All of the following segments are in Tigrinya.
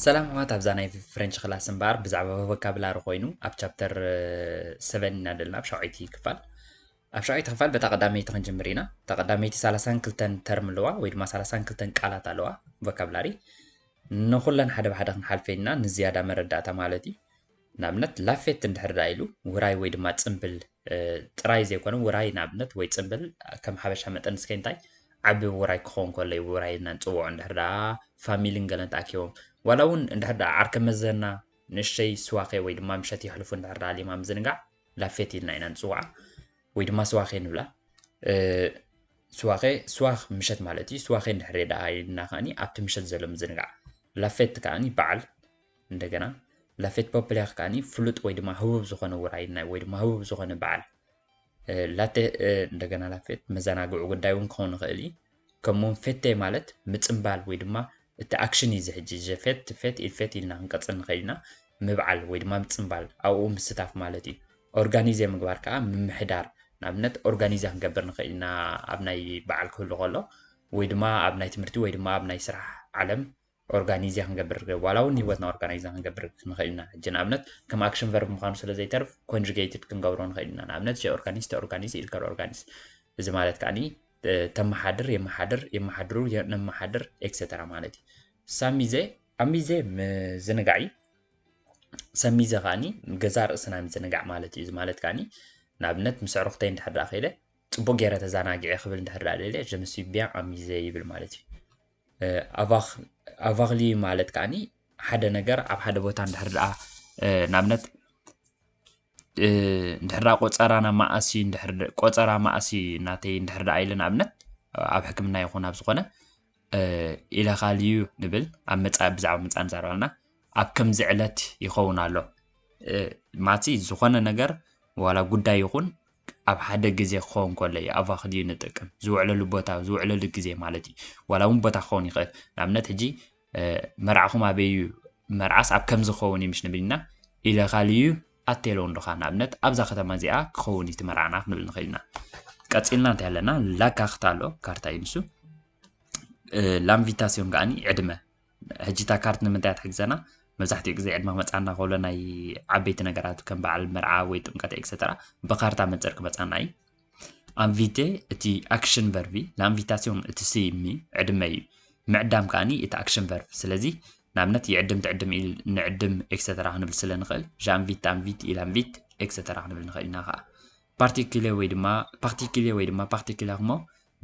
ሰላም ኣሕዋት፣ ኣብዛ ናይ ፍሬንች ክላስ እምበኣር ብዛዕባ ቮካብላሪ ኮይኑ ኣብ ቻፕተር ሰቨን ኢና ዘለና፣ ኣብ ሻውዓይቲ ክፋል። ኣብ ሻውዓይቲ ክፋል በታ ቀዳመይቲ ክንጅምር ኢና። እታ ቀዳመይቲ ሰላሳን ክልተን ተርም ኣለዋ፣ ወይ ድማ ሰላሳን ክልተን ቃላት ኣለዋ ቮካብላሪ። ንኹለን ሓደ ብሓደ ክንሓልፈ ኢና፣ ንዝያዳ መረዳእታ ማለት እዩ። ንኣብነት ላፌት እንድሕር ደኣ ኢሉ ውራይ ወይ ድማ ጽምብል ጥራይ ዘይኮነ ውራይ ንኣብነት ወይ ጽምብል ከም ሓበሻ መጠን እስከ እንታይ ዓቢ ውራይ ክኸውን ከሎ እዩ ውራይ እና ንጽውዖ። እንድሕር ደኣ ፋሚልን ገለን ተኣኪቦም ዋላ እውን እንድሕር ደኣ ዓርከ መዘና ንእሽተይ ስዋኸ ወይ ድማ ምሸት የሕልፉ እንድሕር ደኣ ሊማ ምዝንጋዕ ላፌት ኢልና ኢና ንጽውዓ ወይ ድማ ስዋኸ ንብላ። ስዋኸ ስዋኽ ምሸት ማለት እዩ። ስዋኸ እንድሕር ደኣ ኢልና ከኣኒ ኣብቲ ምሸት ዘሎ ምዝንጋዕ። ላፌት ከኣኒ በዓል እንደገና ላፌት ፖፕሊያር ከኣኒ ፍሉጥ ወይ ድማ ህቡብ ዝኾነ ውራይ ናይ ወይ ድማ ህቡብ ዝኾነ በዓል። ላቴ እንደገና ላፌት መዘናግዒ ጉዳይ እውን ክኸውን ይኽእል እዩ። ከምኡውን ፌቴ ማለት ምጽምባል ወይ ድማ እቲ ኣክሽን እዩ ዝሕጂ ፌት ፌት ኢል ፌት ኢልና ክንቀጽል ንኽእል ኢና። ምብዓል ወይ ድማ ምጽምባል ኣብኡ ምስታፍ ማለት እዩ። ኦርጋኒዜ ምግባር ከዓ ምምሕዳር። ንኣብነት ኦርጋኒዜ ክንገብር ንኽእል ኢና ኣብ ናይ በዓል ክህሉ ከሎ ወይ ድማ ኣብ ናይ ትምህርቲ ወይ ድማ ኣብ ናይ ስራሕ ዓለም ኦርጋኒዜ ክንገብር ዋላ እውን ህይወትና ኦርጋናይዝ ክንገብር ንኽእል ኢና። ሕጂ ንኣብነት ከም ኣክሽን ቨርብ ምዃኑ ስለ ዘይተርፍ ኮንጁጌትድ ክንገብሮ ንኽእል ኢና። ንኣብነት ኦርጋኒስ ተኦርጋኒስ ኢልከር ኦርጋኒስ። እዚ ማለት ከዓኒ ተመሓድር የመሓድር የመሓድሩ ነመሓድር ኤክሰተራ ማለት እዩ። ሳሚዜ ኣሚዜ ምዝንጋዕ እዩ። ሰሚዘ ከዓኒ ገዛ ርእስና ምዝንጋዕ ማለት እዩ። እዚ ማለት ከዓኒ ንኣብነት ምስ ኣዕሩኽተይ እንድሕር ደኣ ከይደ ጽቡቅ ገይረ ተዘናጊዐ ክብል እንድሕር ደኣ ደልየ je me suis bien amusé ይብል ማለት እዩ። ኣቫኽሊ ማለት ከዓኒ ሓደ ነገር ኣብ ሓደ ቦታ እንድሕር ደኣ ንኣብነት እንድሕር ደኣ ቆጸራና መኣሲ ቆጸራ መኣሲ ናተይ እንድሕር ደኣ ኢለ ንኣብነት ኣብ ሕክምና ይኹን ኣብ ዝኾነ ኢለኻልዩ ንብል ኣብ መጻኢ ብዛዕባ መጻኢ ንዛረብ ኣለና ኣብ ከምዚ ዕለት ይኸውን ኣሎ ማለትሲ ዝኾነ ነገር ዋላ ጉዳይ ይኹን ኣብ ሓደ ግዜ ክኸውን ከሎ እዩ ኣቫኽልዩ ንጥቀም ዝውዕለሉ ቦታ ዝውዕለሉ ግዜ ማለት እዩ ዋላ እውን ቦታ ክኸውን ይኽእል ንኣብነት ሕጂ መርዓኹም ኣበይ እዩ መርዓስ ኣብ ከምዚ ክኸውን እዩ ምሽ ንብል ኢና ኢለኻልዩ ኣቴሎ እንዶኻ ንኣብነት ኣብዛ ከተማ እዚኣ ክኸውን እዩ እቲ መርዓና ክንብል ንኽእል ኢና ቀፂልና እንታይ ኣለና ላካኽታ ኣሎ ካርታ እዩ ንሱ ላንቪታሲዮን ከዓኒ ዕድመ ሕጂ እታ ካርት ንምንታይ ትሕግዘና መብዛሕትኡ ግዜ ዕድመ ክመፃና ከሎ ናይ ዓበይቲ ነገራት ከም በዓል መርዓ ወይ ጥምቀት ኤክሰተራ ብካርታ መንፅር ክመፃና እዩ ኣንቪቴ እቲ ኣክሽን ቨርቢ ላንቪታሲዮን እቲ ስይሚ ዕድመ እዩ ምዕዳም ከዓኒ እቲ ኣክሽን ቨርብ ስለዚ ንኣብነት ይዕድም ትዕድም ኢል ንዕድም ኤክሰተራ ክንብል ስለ ንኽእል ዣንቪት ኣንቪት ኢላንቪት ኤክሰተራ ክንብል ንኽእል ኢና ከዓ ፓርቲኪሌ ወይ ድማ ፓርቲኪሌ ወይ ድማ ፓርቲኪላር ሞ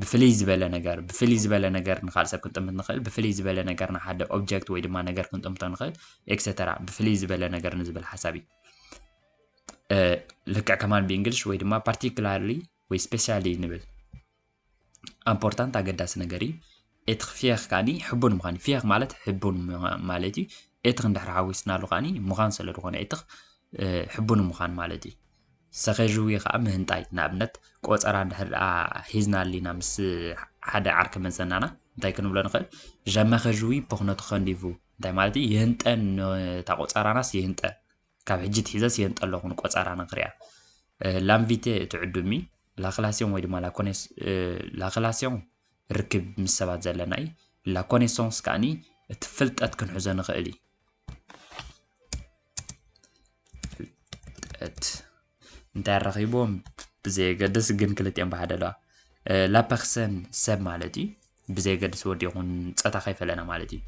ብፍልይ ዝበለ ነገር ብፍልይ ዝበለ ነገር ንካልእ ሰብ ክንጥምት ንኽእል ብፍልይ ዝበለ ነገር ንሓደ ኦብጀክት ወይ ድማ ነገር ክንጥምቶ ንኽእል ኤክሰተራ ብፍልይ ዝበለ ነገር ንዝብል ሓሳብ እዩ ልክዕ ከማን ብእንግሊሽ ወይ ድማ particularly ወይ specially ንብል ኣምፖርታንት ኣገዳሲ ነገር እዩ ኤትኽ ፊየኽ ከዓኒ ሕቡን ምዃን ፊየኽ ማለት ሕቡን ማለት እዩ ኤትኽ እንድሕር ሓዊስናሉ ከዓኒ ምዃን ስለ ዝኾነ ኤትኽ ሕቡን ምዃን ማለት እዩ ሰኸዥዊ ከዓ ምህንጣይ ንኣብነት ቆፀራ እንድሕር ደኣ ሂዝና ኣሊና ምስ ሓደ ዓርኪ መዘናና እንታይ ክንብሎ ንኽእል ጀመኸ ዥዊ ፖኽነቱ ከንዲፉ እንታይ ማለት እዩ ይህንጠን ነታ ቆፀራናስ ይህንጠን ካብ ሕጂ ትሒዘስ ይህንጠ ኣለኹ ንቆፀራና ክሪኣ ላንቪቴ እቲ ዕዱሚ ላክላሲዮን ወይ ድማ ላክላሲዮን ርክብ ምስ ሰባት ዘለና እዩ ላኮኔሶንስ ከዓኒ እቲ ፍልጠት ክንሕዞ ንኽእል እዩ ፍልጠት እንታይ ኣራኺብዎም ብዘየገድስ ግን ክልቲኦም ብሓደ ኣለዋ ላፐርሰን ሰብ ማለት እዩ ብዘየገድስ ወዲ ይኹን ጸታ ከይፈለና ማለት እዩ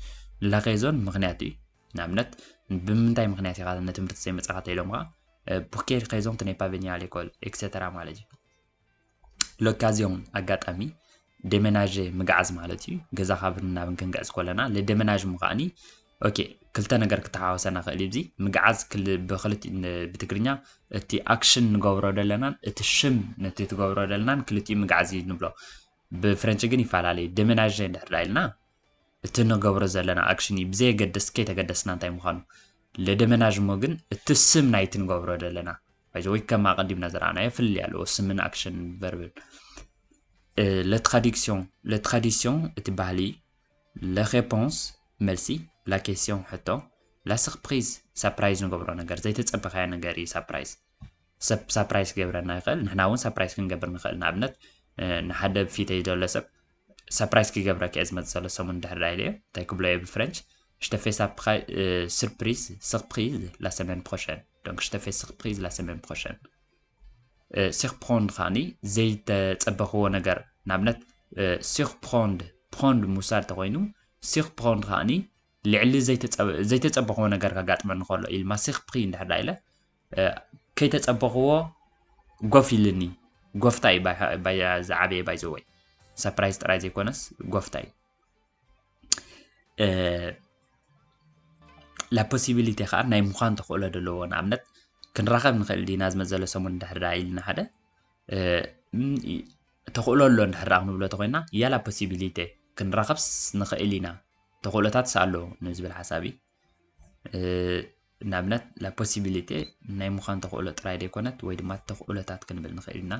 ላሬዞን ምኽንያት እዩ ንኣብነት ብምንታይ ምኽንያት ኢኻ ንትምህርቲ ዘይመጻኻ ተኢሎምኻ pour quelle raison tu n'es pas venu à l'école et cetera ማለት እዩ l'occasion ኣጋጣሚ déménager ምግዓዝ ማለት እዩ ገዛ ካብን ናብን ክንግዕዝ ከለና le déménagement ከዓኒ okay ክልተ ነገር ክተሓዋወሰና ክእል እዩ እዚ ምግዓዝ ብክልቲ ብትግርኛ እቲ action ንገብሮ ደለናን እቲ ሽም ነቲ ትገብሮ ደለናን ክልቲኡ ምግዓዝ እዩ ንብሎ ብፍረንች ግን ይፈላለዩ déménager እንድሕር ኢልና እቲ ንገብሮ ዘለና action እዩ ብዘየገድስ ከይተገደስና እንታይ ምዃኑ le déménagement ግን እቲ ስም ናይቲ ንገብሮ ደለና ወይ ከም ኣቐዲምና ዝረኣናዮ ፍልልይ ኣለዎ ስምን action verb ን le traduction le traduction እቲ ባህሊ le réponse መልሲ la question ሕቶ la surprise surprise ንገብሮ ነገር ዘይተጸበኻዮ ነገር እዩ surprise ሰብ surprise ክገብረና ይኽእል ንሕና እውን surprise ክንገብር ንኽእል ንኣብነት ንሓደ ፊተይ ዘሎ ሰብ surprise ክገብረካ እየ ዝመፅእ ዘሎ ሰሙን ድሕር ዳ ኢለዮ እንታይ ክብሎ እየ ብፍረንች Je te fais surprise, surprise la semaine prochaine. Donc, je te fais surprise la semaine prochaine. Surprendre ከዓኒ ዘይተጸበኽዎ ነገር፣ ንኣብነት፣ surprendre፣ prendre ምውሳድ ተኾይኑ፣ surprendre ከዓኒ ልዕሊ ዘይተጸበኽዎ ነገር ከጋጥመኒ ከሎ ኢልማ surpris እንድሕር ኢለ፣ ከይተጸበኽዎ ጎፍ ኢልኒ። ጎፍታ እዩ ዝዓበየ ባይዘወይ። Surprise ጥራይ ዘይኮነስ ጎፍታ እዩ። La possibilité ከዓ ናይ ምዃን ተኽእሎ ዘለዎ፣ ንኣብነት ክንራኸብ ንኽእል ዲና ዝመዘለ ሰሙን እንድሕር ኢልና ሓደ ተኽእሎ ኣሎ እንድሕር ክንብሎ ተኮይና፣ il y a la possibilité ክንራኸብስ ንኽእል ኢና፣ ተኽእሎታት ኣሎ ንዝብል ሓሳብ እዩ። ንኣብነት la possibilité ናይ ምዃን ተኽእሎ ጥራይ ዘይኮነት ወይ ድማ ተኽእሎታት ክንብል ንኽእል ኢና።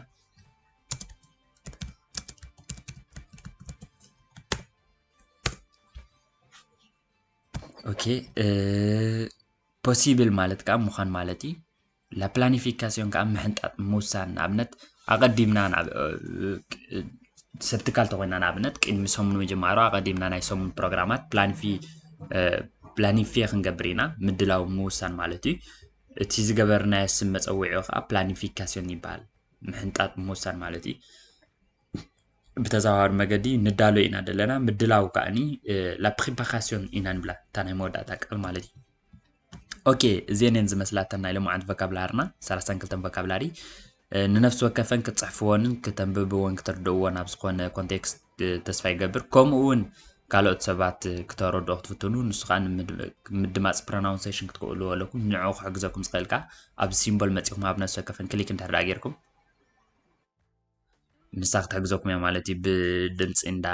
ኦኬ፣ possible ማለት ከዓ ምዃን ማለት እዩ። La planification ከዓ ምሕንጣጥ ምውሳን፣ ንኣብነት ኣቐዲምና ሰብ ትካል ተኮይና ንኣብነት ቅድሚ ሰሙን ምጅማሩ ኣቐዲምና ናይ ሰሙን ፕሮግራማት planifier ክንገብር ኢና። ምድላው ምውሳን ማለት እዩ። እቲ ዝገበርናዮ ስም መፀውዒኡ ከዓ planification ይበሃል። ምሕንጣጥ ምውሳን ማለት እዩ። ብተዘዋዋሪ መገዲ ንዳሎ ኢና ዘለና። ምድላው ከዓኒ la préparation ኢና ንብላ፣ እታ ናይ መወዳእታ ቃል ማለት እዩ። ኦኬ፣ እዚአን እየን ዝመስላተን ናይ ሎማዓንቲ ቮካብላርና፣ ሰላሳን ክልተን ቮካብላሪ። ንነፍሲ ወከፈን ክትፅሕፍዎንን ክተንብብዎን ክትርድእዎን ኣብ ዝኾነ ኮንቴክስት ተስፋ ይገብር። ከምኡ እውን ካልኦት ሰባት ክተረድኦ ክትፍትኑ፣ ንሱ ከዓ ንምድማፅ ፕሮናውንሴሽን ክትክእልዎ ኣለኩም። ንዕኡ ክሕግዘኩም ዝኽእል ከዓ ኣብዚ ሲምቦል መፂኹም ኣብ ነፍሲ ወከፈን ክሊክ እንድሕር ጌርኩም ንሳ ክትሕግዘኩም እያ ማለት እዩ። ብድምፂ እንዳ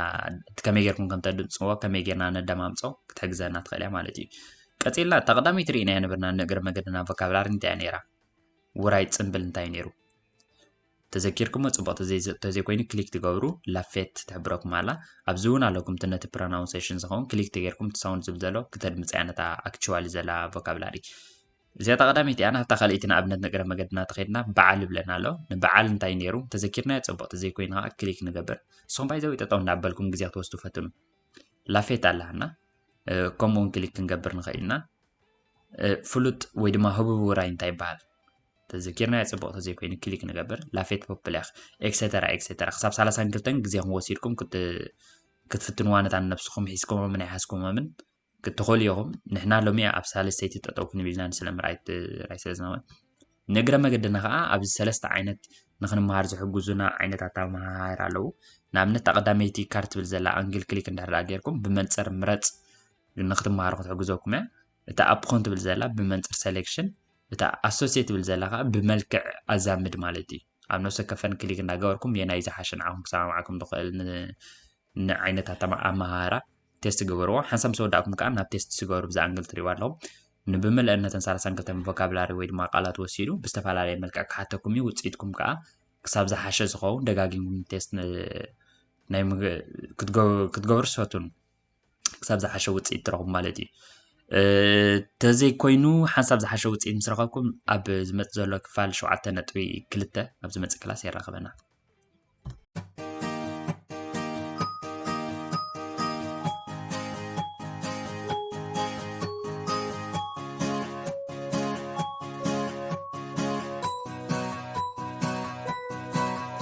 ከመይ ጌርኩም ከም ተድምፅዎ ከመይ ጌርና ነደማምፆ ክትሕግዘና ትኽእል እያ ማለት እዩ። ቀፂልና እታ ቀዳመይቲ ርኢናያ ነበርና ንእግረ መገድና ቮካብላሪ እንታይ እያ ነይራ? ውራይ ፅምብል እንታይ እዩ ነይሩ? ተዘኪርኩሞ ፅቡቕ፣ ተዘይኮይኑ ክሊክ ትገብሩ። La fête ትሕብረኩም ኣላ። ኣብዚ እውን ኣለኩም እቲ ነቲ ፕሮናውንሴሽን ዝኸውን ክሊክ ተጌርኩም እቲ ሳውንድ ዝብል ዘሎ ክተድምፅያ ነታ ኣክቹዋሊ ዘላ ቮካብላሪ። እዚኣ እታ ቀዳመይቲ እያ። ናብታ ካልኣይቲ ንኣብነት ንእግረ መገድና ተኸድና በዓል ይብለና ኣሎ። ንበዓል እንታይ ነይሩ? ተዘኪርናዮ ጽቡቕ፣ ተዘይኮይኑ ከዓ ክሊክ ንገብር። ንስኹም ባይዘዊ ጠጠው እንዳበልኩም ግዜ ክትወስዱ ፈትኑ። La fête ኣለሃና፣ ከምኡ እውን ክሊክ ክንገብር ንኽእል ኢና። ፍሉጥ ወይ ድማ ህቡብ ውራይ እንታይ ይበሃል? ተዘኪርናዮ ጽቡቕ፣ ተዘይኮይኑ ክሊክ ንገብር። La fête populaire፣ ኤክሰተራ ኤክሰተራ። ክሳብ ሰላሳን ክልተን ግዜኹም ወሲድኩም ክትፍትንዋ ነታ ንነብስኹም ሒዝኩሞምን ኣይሓዝኩሞምን ክትኽእሉ ኢኹም። ንሕና ሎሚ ኣብ ሳልሰይቲ ጠጠው ክንብል ኢና፣ ንስለ ምርኣይ ጥራይ ስለ ዝነበረ። ንእግረ መገድና ከዓ ኣብዚ ሰለስተ ዓይነት ንኽንመሃር ዝሕግዙና ዓይነታት ኣመሃህራ ኣለዉ። ንኣብነት፣ እታ ቀዳመይቲ ካርት ትብል ዘላ ኣንግል ክሊክ እንድሕር ደኣ ጌርኩም ብመንጽር ምረጽ ንኽትመሃሩ ክትሕግዘኩም እያ። እታ ኣፕኾን ትብል ዘላ ብመንጽር ሰሌክሽን፣ እታ ኣሶሴ ትብል ዘላ ከዓ ብመልክዕ ኣዛምድ ማለት እዩ። ኣብ ነፍሲ ወከፈን ክሊክ እንዳገበርኩም የናይ ዝሓሸ ንዓኹም ክሰማምዓኩም ዝኽእል ን-፣ ንዓይነታት ኣማ-፣ ኣመሃህራ ቴስት ግበርዎ። ሓንሳብ ምስ ወዳእኩም ከዓ ናብ ቴስት ስገሩ ብዛ ኣንግል ትሪእዋ ኣለኹም። ንብምልአን ነተን ሰላሳን ክልተን ቮካብላሪ ወይ ድማ ቃላት ወሲዱ ብዝተፈላለየ መልክዕ ክሓተኩም እዩ። ውፅኢትኩም ከዓ ክሳብ ዝሓሸ ዝኸውን ደጋጊምኩም ቴስት ን-፣ ናይ ምግ-፣ ክትገ-፣ ክትገብሩ ትፈትኑ። ክሳብ ዝሓሸ ውፅኢት ትረኽቡ ማለት እዩ። እ፣ ተዘይኮይኑ ሓንሳብ ዝሓሸ ውፅኢት ምስ ረኸብኩም ኣብ ዝመፅእ ዘሎ ክፋል ሸውዓተ ነጥቢ ክልተ ኣብ ዝመፅእ ክላስ የራኽበና።